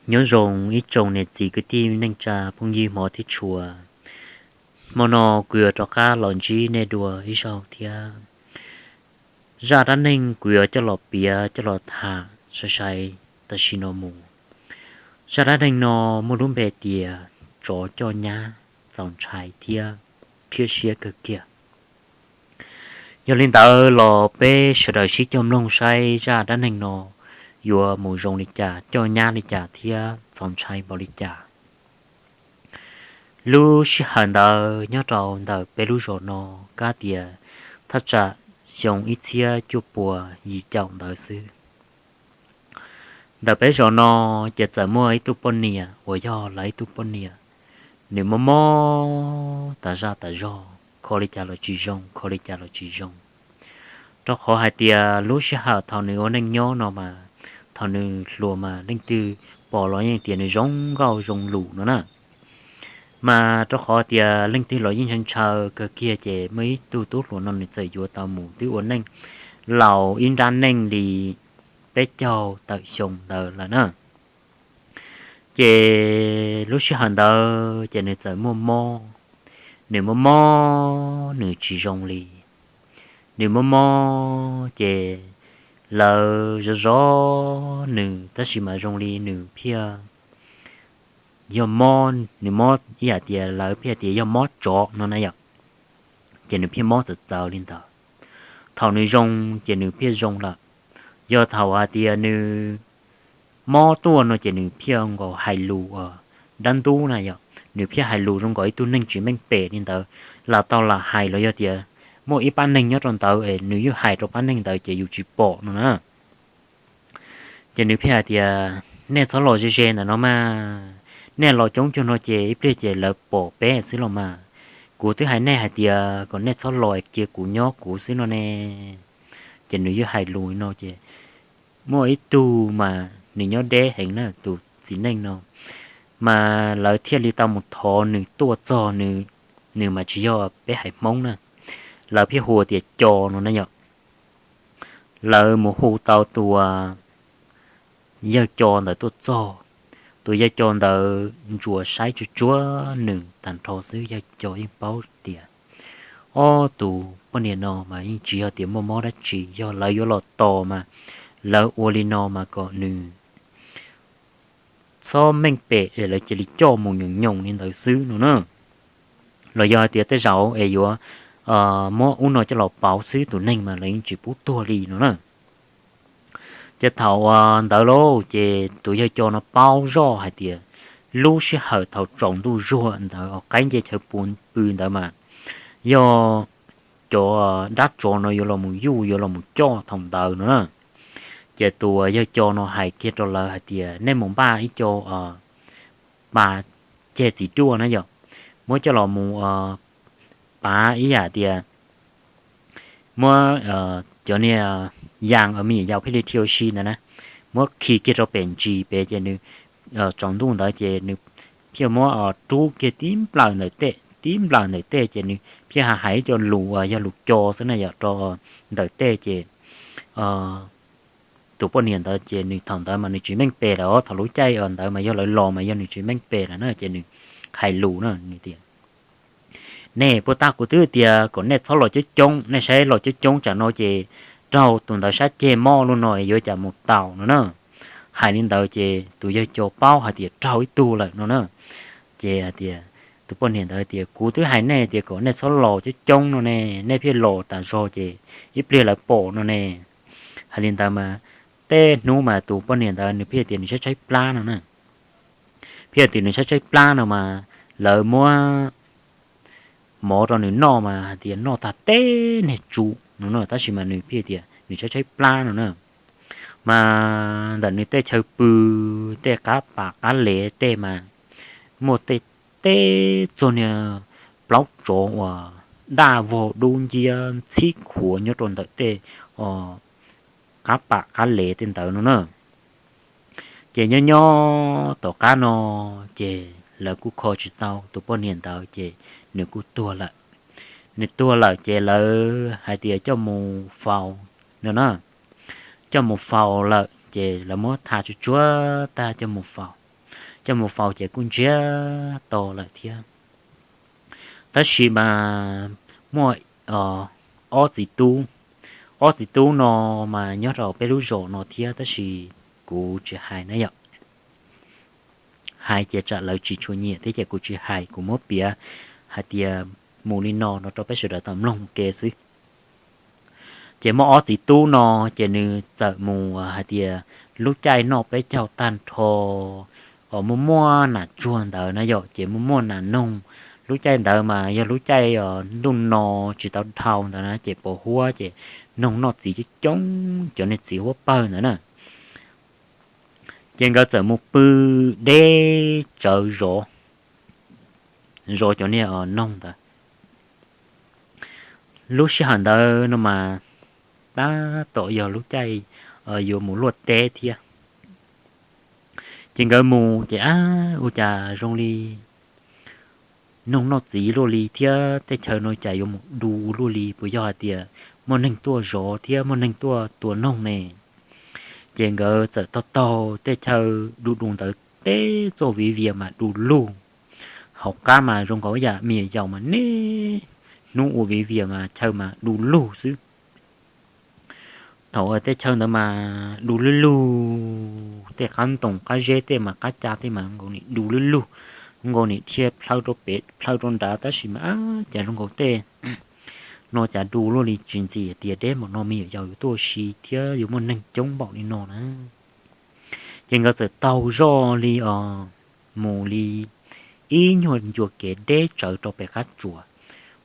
Nyob zoo ib tsoom niam txiv kwv tij neej tsa phooj ywg hmov thiab tshua. Hmo no kuv yuav rov qab los ntsib nej dua ib zaug thiab. Zaj dab neeg kuv yuav coj los piav coj los tham sai sai tam sim no mus, zaj dab neeg no muaj lub npe tias tsov coj nyab txaus ntshai thiab khiab siab kawg kiag. Yog li ntawd los peb sawv daws sib cog mloog saib zaj dab neeg no yuav mus zoo li cas, coj nyab li cas thiab txaus ntshai npaum li cas. Lub sij hawm ntawd nyob rau ntawm peb lub zos no, kab tias thaj tsam xyoo ib txhiab cuaj puas yim caum ntawd xwb. Ntawm peb zos no ces txawm muaj ib tug poj niam uas yog lawv ib tug poj niam, nws mob mob tas zaj tas zog, kho li cas los tsis zoo, kho li cas los tsis zoo. Rau qhov hais tias lub sij hawm thaum nws ua neej nyob no mas, thaum nws hluas mas leej twg pom los yeej tias nws zoo nkauj zoo lus no na. Mas rau qhov tias leej twg los yeej ntshaw ntshaw kawg kiag, ces muaj ib tug tub hluas no nws txawm yuav tau mus twb ua neej laus ib nrab neej li peb caug tawm xyoo ntawd lawm na. Ces lub sij hawm ntawd ces nws txawm muaj mob, nws muaj mob nws tsis zoo li. Nws mob mob ces lawv zov zov nws tab sis mas zoo li nws pheej yog mob, nws mob ib yam tias lawv pheej tias yog mob tsov no na yom. Ces nws pheej mob txawv txawv li ntawd. Thaum nws zoo ces nws pheej zoo lawm. Yog thaum hais tias nws mob tuaj no ces nws pheej nkaus hais lus dab ntub na yom, nws pheej hais lus zoo nkaus ib tug neeg tsis meej pem li ntawd, lam tau lam hais los yog tias muaj ib pab neeg nyob rau ntawd es nws yeej hais rau pab neeg ntawd ces yus tsis pom no na. Ces nws pheej hais tias, nej txhob los ze ze ntawm no mas, nej los coob cuag no ces ib pliag ces lawv pom peb xwb los mas. Kuv twb hais nej hais tias kom nej txhob los, cia kuv nyob kuv xwb no ne. Ces nws yeej hais lus no ces muaj ib tug mas nws nyob deb heev na, tus txiv neej no, mas lawv thiaj li tau mus thov nws tuaj txog nws, nws mas tsis yog peb haiv Hmoob na, lawv pheej hu tias Co no na yom. Lawv mus hu tau tus yawg Co ntawd tuaj txog. Tus yawg Co ntawd ntsuas saib tsuag tsuag nws tag nrho xwb, yawg Co yeej paub tias ob tus poj niam no mas yeej tsis yog tias muaj mob dab tsi, yog lawv yuav los tos mas lawv ua li no mas kom nws txhob meej pem es lawv cia li coj mus nyoos nyoos li ntawd xwb no na. Los yog hais tias tej zaum es yuav muab ub no coj los pauv xwb, tus neeg mas lawv yeej tsis pub tuag li no na. Ces thaum ntawd lauj ces tus yawg Co no paub zoj hais tias lub sij hawm thaum tsaus ntuj zuag ntawd os, qaib nce chaw pw ntawd mas yog cov dab tsov no yuav los mus yuj yuav los mus coj thaum ntawd no na. Ces tus yawg Co no hais kiag rau lawv hais tias nej mus npaj ib co pas ceg txiv duaj na yom, muab coj los mus pav ib yam tias muab cov niag yas uas me nyuam yaus pheej li dhia ua si ntawd na, muab khi kiag rau pem ntsis pem ces nws tsaus ntuj ntawd ces nws pheej muab rub kiag tib nplawm ntawm tej, tib nplawm ntawm tej ces nws pheej hais hais ib co lus uas yog lus Co xwb na yom rau ntawm tej ces tus poj niam ntawd ces nws thaum ntawd mas nws tsis meej pem lawm os, thaum lub caij ntawd mas yog lawv los mas yog nws tsis meej pem lawm na ces nws hais lus na, nws tias nej puas tag, kuv twb tias kom nej txhob los coob coob, nej saib los coob coob tsam no ces raug tus ntawd sab ceg mob lub no yuav cas mus taus no na. Hais li ntawd ces tus yawg Co paub hais tias raug ib tug lawm no na. Ces hais tias, tus poj niam ntawd tias kuv twb hais nej tias kom nej txhob los coob coob no ne, nej pheej los tas zog ces ib pliag lawv pom no ne. Hais li ntawd mas tej hnub mas tus poj niam ntawd nws pheej tias nws tshaib tshaib plab no na. Pheej tias nws tshaib tshaib plab no mas lawv muab mov rau nws noj mas hais tias noj tag teb niag tsu no na, tab sis mas nws pheej tias nws tshaib tshaib plab no na. Mas ntawm nws tej chaw pw, tej qab pam qab lev tej mas muaj tej teb txog niag plaub tsov uas daj vog dub nciab ntxhib khuav nyob rau ntawm tej qab pam qab lev tej ntawd no na. Ces nyob nyob tom qab no ces lawv kuj kho tsis tau tus poj niam ntawd ces nws kuj tuag lawm. Nws tuag lawm ces lawv hais tias coj mus faus no na. Coj mus faus lawm ces lawv muab tha tsuag tsuag tag coj mus faus. coj mus faus ces kuj ntsiag to lawm thiab. Tab sis mas muaj ob txiv tub, ob txiv tub no mas nyob rau peb lub zos no thiab tab sis kuv tsis hais na yom. Hais ces tsam lawv tsis tshua nyiam thiab ces kuv tsis hais, kuv muab piav hais tias mus li no no rau peb sawv daws tau mloog ua ke xwb. Ces muaj ob txiv tub no ces nws txawm mus hais tias lub caij noj peb caug tag nrho, muaj muaj nas tsuag ntawd na yom, ces muaj muaj nas noog. Lub caij ntawd mas yog lub caij ntuj no tsis tau dhau ntawd na ces pos huab ces noog noj txiv coob coob, cov niag txiv huab pawg ntawd na. Ces nkawd txawm mus pw deb tsawv zov, zov cov niag noog ntawd. Lub sij hawm ntawd no mas tab tom yog lub caij yuav mus luaj teb thiab. Ces nkawd mus ces ab ua cas zoo li noog noj txiv luaj li thiab tej chaw no cas yuav mus du luaj li, puas yog hais tias muaj neeg tuaj zov thiab muaj neeg tuaj tua noog ne. Ces nkawd txawm taug taug tej chaw du du ntawd, tej txoj viv vias mas du lug. Hauv qab mas zoo nkaus yam me nyuam yaus mas niaj hnub ua viv vias mas chaw mas du lug xwb. Thaum tej chaw ntawd mas du lug lug, tej qab ntoo qab zeb tej mas qab ca tej mas nkaus nim du lug lug, nkaus nim dhia plhaw rau pem plhaw rau nrad, tab sis mas ab cas zoo nkaus tej no cas du luaj li, tsis ntxim tias deb npaum no me nyuam yaus yuav tuaj ua si thiab yuav muaj neeg coob npaum li no na. Ces nkawd txawm taug zoj li os, mus li ib nyuag ncua kev deb tsawv rau pem qab tsuas,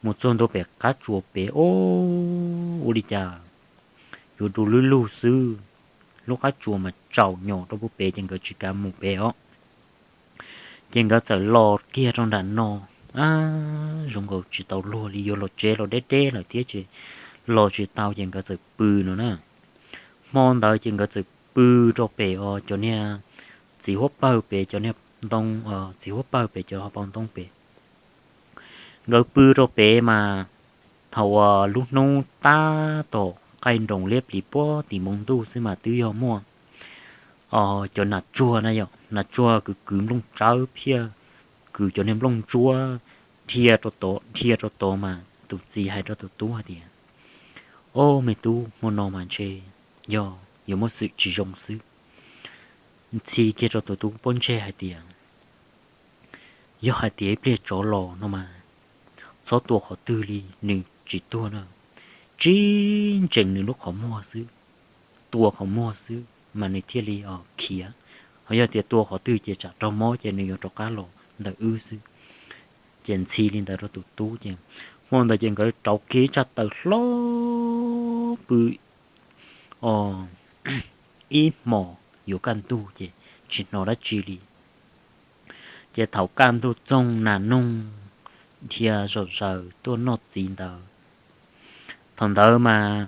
mus txog ntua pem qab tsuas pem, o, ua li cas yuav du lug lug xwb. Lub qab tsuas mas tsaus nyos rau pem ces nkawd tsis kav mus pem os. Ces nkawd txawm los kiag rau nram no, ab, zoo nkaus tsis tau luag li, yuav los tsev los deb deb lawm thiab ces los tsis tau ces nkawd txawm pw no na. Hmo ntawd ces nkawd txawm pw rau pem os, cov niag txiv huab pawg pem, cov niag ntoo, txiv huab pawg pem cov hauv paus ntoo pem. Nkawd pw rau pem mas thaum uas lub hnub tab tom qaij nroos liab pliv puag tim npoo ntuj xwb mas twb yog muaj cov nas tsuag na yom, nas tsuag kwv kwv nplooj tsawb phiaj, kwv cov niag nplooj ntsuab dhia rau tod dhia rau tod mas tus txiv hais rau tus tub hais tias, o, me tub, hmo no mas ntshe yog yuav muaj xwm tsis zoo xwb. Ntxhi kiag rau tus tub pob ntseg hais tias, yog hais tias ib pliag tsov los no mas txhob tua qhov twg li, nws tsis tuag na, tsis ntsees nws lub qhov muag xwb, tua qhov muag xwb mas nws thiaj li khiav. Ho yog tias tua qhov twg ces tsam raug mob ces nws yuav rov qab los ntawm wb xwb. Ces ntxhi li ntawd rau tus tub ces hmo ntawd ces nkawd rauv kiag ib tsaj taws hlob pw ib hmos yuav kaj ntug ces tsis hnov dab tsi li. Ces thaum kaj ntug txoog nas noog dhia zom zaws tuaj noj txiv ntawd. Thaum ntawd mas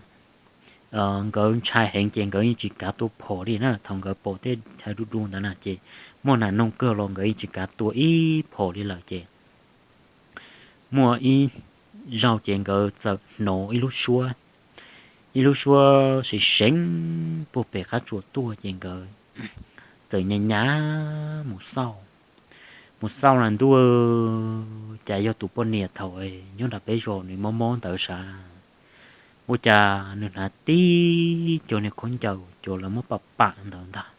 nkawd ntshai heev ces nkawd yeej tsis kav tua phom li na. Thaum nkawd pom tej chaw du du ntawd na ces muaj nas noog kawg los nkawd yeej tsis kav tua ib phom li lawm ces muaj ib zaug ces nkawd txawm hnov ib lub suab, ib lub suab seev seev puag pem qab tsuas tuaj ces nkawd txawm nyas nyas mus xauj, mus xauj na ntuj, cas yog tus poj niam thaum nyob nram peb zos nws mob mob ntawd sav. Ua cas nws hnav tib co niag khaub ncaws cov lawv muab pam pam ntawd ntag.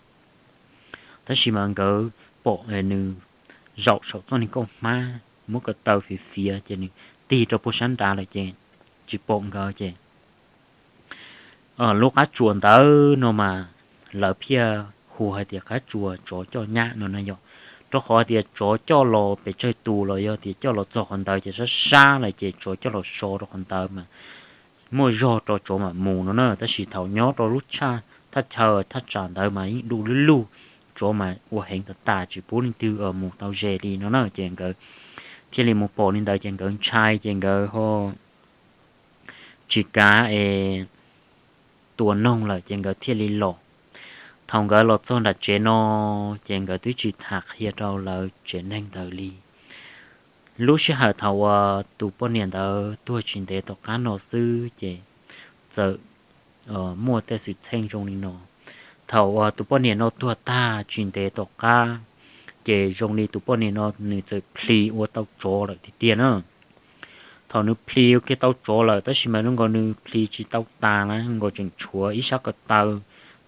Tab sis mas nkawd pom nws zaum saum txoj niag kauj hmab muab ko taw fiav fiav ces nws tig rau puag sab nrad lawm ces tsis pom nkawd ces lub qab tsuas ntawd no mas lawv thiaj hu hais tias qab tsuas tsov coj nyab no na yom. Rau qhov tias tsov coj los pes tsawg tus los yog tias coj los txog qhov ntawd ces sab sab lawm ces tsov coj los so rau qhov ntawd mas muaj zog rau tsov mam mus no na. Tab sis thaum nyob rau lub thaj chaw thaj tsam ntawd mas yeej du lug lug, tsov mas ua heev tas tas tsis pub leej twg mus tau ze li no na. Ces nkawd thiaj li mus pom li ntawd ces nkawd ntshai ces nkawd ho tsis kav es tua noog lawm ces nkawd thiaj li los. Thaum nkawd los txog nram tsev no ces nkawd twb tsis tham qhia rau lawv tsev neeg ntawd li. Lub sij hawm thaum uas tus poj niam ntawd tuag tsis ntev tom qab no xwb ces txawm muaj tej xwm txheej zoo li no. Thaum uas tus poj niam no tuag tag tsis ntev tom qab Ces zoo li tus poj niam no nws txawm plhis ua tau tsov lawm tiag tiag na. Thaum nws plhis ua kiag tau tsov lawm tab sis mas zoo nkaus nws plhis tsis tau tas na, nkaus tseem tshuav ib sab ko taw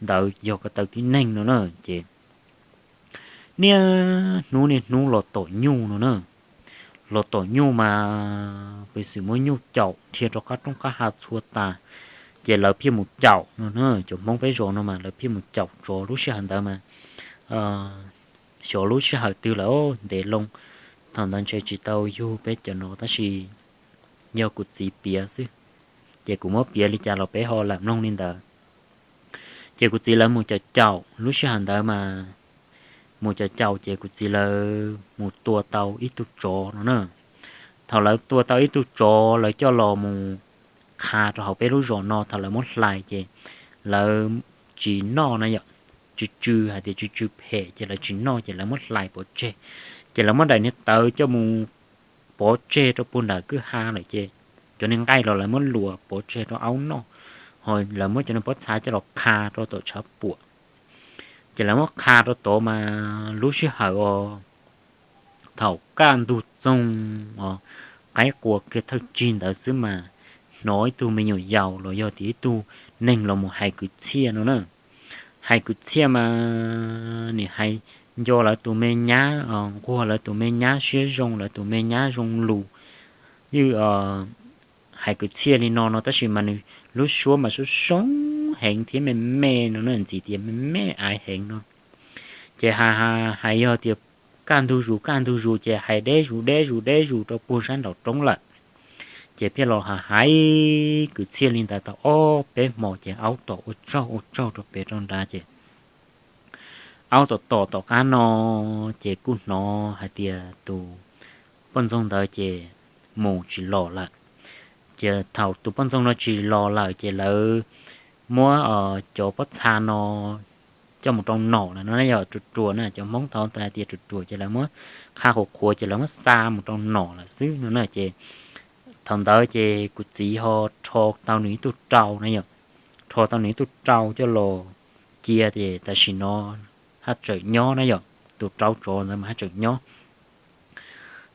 ntawd yog ko taw tib neeg no na. Ces niaj hnub niaj hnub los tom nyuj no na. Los tom nyuj mas pes xwm muab nyuj caum dhia rau qab roob qab hav txhua tas, ces lawv pheej mus caum no na. Cov Hmoob peb zos no mas lawv pheej mus caum tsov lub sij hawm ntawd mas xyov lub sij hawm twg lawm ntev loo. Thaum ntawd ntshe tsis tau yug peb cov no tab sis yog kuv txiv piav xwb, ces kuv muab piav li cas los peb ho lam mloog li ntawd. Ces kuv txiv lawv mus caum caum lub sij hawm ntawd mas mus caum caum ces kuv txiv lawv mus tua tau ib tug tsov no na. Thaum lawv tua tau ib tug tsov lawv coj los mus qha rau hauv peb lub zos no, thaum lawv muab hlais ces lawv tsis noj na yom, tsw tsw hais tias tsw tsw phem ces lawv tsis noj ces lawv muab hlais pov tseg. Ces lawv muab daim niag tawv coj mus pov tseg rau puag nram kwj ha lawm ces cov niag nqaij los lawv muab luas pov tseg rau aub noj, ho lawv muab cov niag pob txha coj los qha rau tom tshav puam. Ces lawv muab qha rau tod mas lub sij hawm os, thaum kaj ntug txoog os, qaib qua kiag thawj tsig ntawd xwb mas hnov ib tug me nyuam yaus los yog tias ib tug neeg los mus hais kwv txhiaj no na. Hais kwv txhiaj mas nim hais nco lawv tus me nyab, nquag lawv tus me nyab siab zoo, lawv tus me nyab zoo lus, ywj hais kwv txhiaj li no no tab sis mas nws lub suab mas sub soob heev thiab me me no na, ntxiv tias me me aiv heev no. Ces hais yog tias kaj ntug zus kaj ntug zus ces hais deb zus deb zus deb zus rau puag sab nraum roob lawm. Ces pheej los hais hais kwv txhiaj li ntawd tau ob peb hmo ces aub tom ua tsaug ua tsaug rau pem rau nrad ces aub tom tom tom qab no ces kuj hnov hais tias tus poj ntxoog ntawd ces mus tsis los lawm. Ces thaum tus poj ntxoog no tsis los lawm ces lawv muab cov pob txha no coj mus rau nom lawm no na, yog ruam ruam na, cov Hmoob thaud hais tias ruam ruam ces lawv muab qha qhuav qhuav ces lawv muab xa mus rau nom lawm xwb no na. Ces thaum ntawd ces kuv txiv ho rho tau nws ib tug rau na yom, rho tau nws ib tug rau coj los cia ces tam sim no haj tseem nyob na yom, tus rau tsov ntawd mas haj tseem nyob.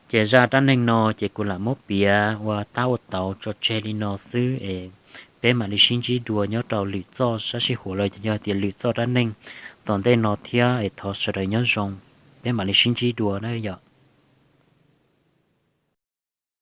Ces zaj dab neeg no ces kuv lam muab piav ua tab ua tauv tso tseg li no xwb es peb mam li sib ntsib dua nyob rau lwm txoj sab sij huam los yog tias lwm txoj dab neeg tom ntej no thiab es thov sawv daws nyob zoo, peb mam li sib ntsib dua na yom.